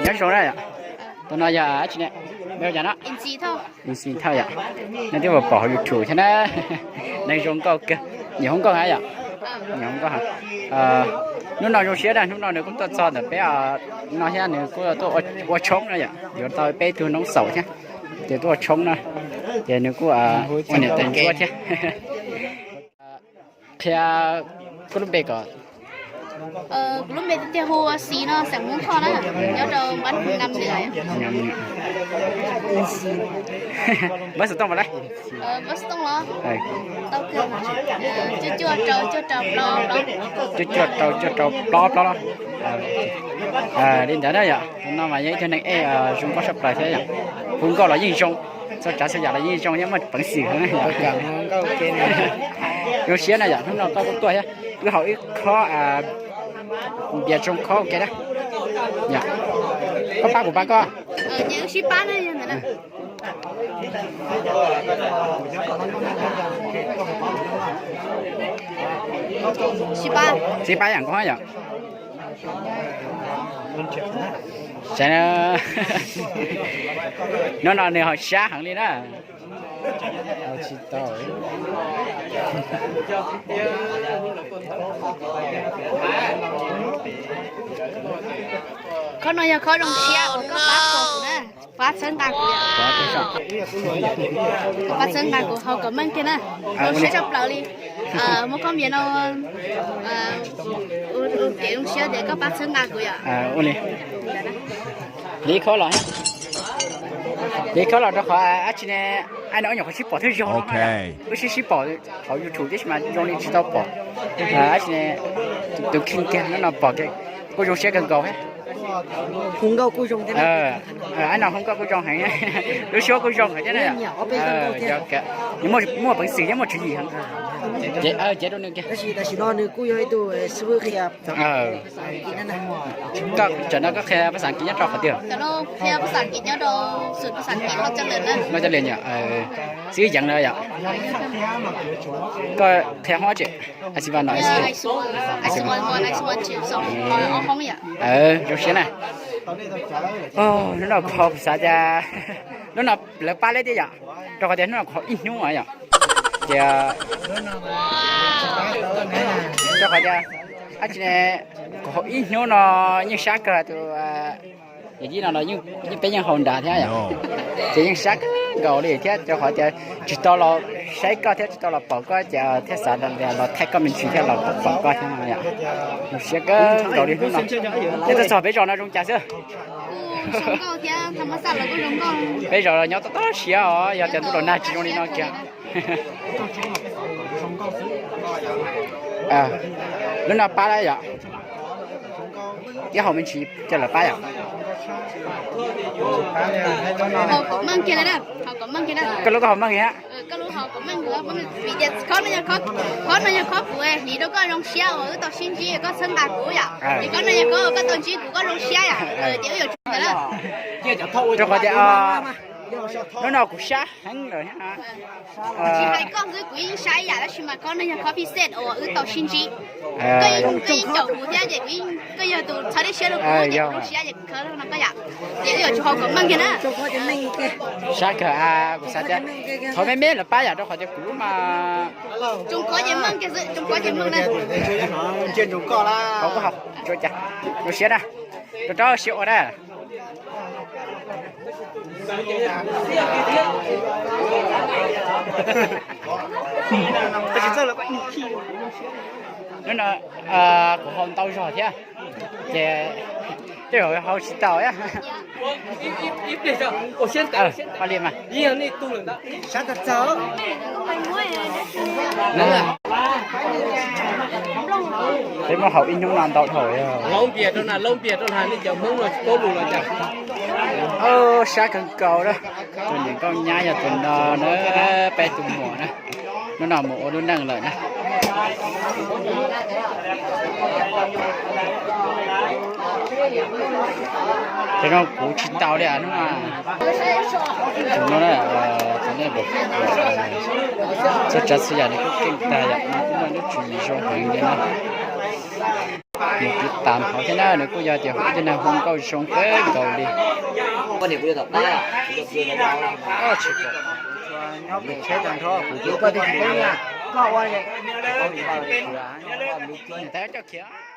Nyob zoo na yom. Tus no yog dab tsi ne? Npe hu cas no? Inxi Thoj yom. Nej twb pom hauv YouTube thiab na. Neeg zoo nkauj kawg. Nyiam hu nkauj heev yom? Nyiam hu nkauj heev. Hnub no zoo siab na, hnub no nws kuj tuaj txog ntawm peb no thiab, nws kuj tuaj ua tshoob na yom, yuav tau peb tug noob xaum thiab. Ces tuaj ua tshoob na, ces nws kuj ua niam tais ntsuab thiab. Qhia koj lub npe kom. Kuv lub npe tiag tiag hu Xis no, xeem Hmoob Thoj na, nyob rau Npab Nam Nws. Npab Xov Tooj mas lawm. Npab Xov Tooj los? Cuaj cuaj rau cuaj rau plaub plaub. Cuaj cuaj rau cuaj rau plaub plaub los? Li ntawd na yom, no mas yog ib tug neeg ej zoo nkauj tshaj plaws thiab yom. Hu nkauj los yeej zoo, txhua tsav txhua yam los yeej zoo thiab, muaj peev xwm heev. Zoo siab na yom, hnub no koj kuj tuaj thiab, wb haus ib khob npias tsoo khob ua ke na. Koj pab kuv pab koj. Sib pab yam nkaus yom. Hnub no nws haus sab heev li na. Khob no yog khob zoo siab uas koj pab kuv na, pab txhawb nqa kuv. Koj pab txhawb nqa kuv haus kom meej kiag na. Zoo siab tshaj plaws li. Muab khob npias no ua kev zoo siab tias koj pab txhawb nqa kuv yom. Li khob los, li khob los rau qhov dab tsi ne, aib no wb nyuam qhuav sib pom thawj zaug no, wb sib sib pom hauv YouTube tib si mas zoo li tsis tau pom. Dab tsi ne, tus kheej kiag hnub no pom kuj zoo siab kawg nkaus. Aib no hu nkauj kuj zoo heev, lub suab kuj zoo heev thiab na. Muaj peev xwm thiab muaj tswv yim heev. Ces rau nws kiag. Tam no koj qhia pab xav kiv nyob rau qhov twg? Los coj li nyom, xib yeev na yom. Koj qhia hoob tsi? Zoo siab na. Hnub no kuv xav tias hnub no lawv pab leb thiab yom, rau qhov tias hnub no kuv haus ib hnub yom. Ces rau qhov tias dab tsi ne, kuv haus ib hnub no yeej sab kawg tus yawm yij no los yeej peb yeej haus nrad thiab yom. Ces yeej sab kawg nkaus li thiab rau qhov tias tsis tau los saib koj thiab tsis tau los pom koj ces thiaj xav los thaij koj me ntsis thiab los pom koj thiab yom. Zoo siab kawg nkaus li hnub no. Nyob tuaj txog peb zos no zoo cas xwb? Peb zos nyob tob tob siab os, yog tias ntuj los nag tsis zoo li no kiag. Lub no pab lawm yom. Ib haus me ntsis coj lawv pab yom. Koj lub koj haus meej li hab. Khob no yog khob kuv hliv rau koj zoo siab uas wb tau sib ntsib koj txhawb nqa kuv yom. Ces khob no yog khob koj tau ntsib kuv koj zoo siab yom. Ces wb yuav tsum ntawd na. Rau qhov tias hnub no kuv sab heev lawm thiab. Tsis hais koj xwb kuv yeej sab ib yam tab sis mas khob no yog khob phi xej uas wb tau sib ntsib. Koj yeej caum kuv thiab ces kuv yeej, koj yog tus txhawb siab rau kuv ces kuv zoo siab ces kuv khawb no koj yom. Ces wb yuav tsum haus kom meej kiag na. Sab kawg, kuv xav tias thov me me lawv pab yom rau qhov tias kuv lub mas. Tsoom khov ces meej kiag xwb, tsoom khov ces meej na. Zoo siab na, rau rau siab ua na. Hnub no kuv haus ntau zog thiab, ces tej zaum haus tsis tau. Li mas peb muab haus ib hnub no ntau dhau. Sab kawg nkaus na. Tus niam nkauj nyab yog tus no na, peb tus muam na. Hnub no mus ua lub neej lawm na. Ces no kuv tsis tau li hnub no. Tus no, tus no, txhua tsav txhua yam nws kuj keej tag yom, nws kuj muaj lub tswv yim zoo heev li na. Mus tiv tam hauv thiab na, nws kuj yog tias hu tej neeg hu nkauj zoo kawg nkaus li. Nyob pem tsheb tag nrho, kuv tus koj thiaj tsis poob na. Koj ua, tab coj khiav.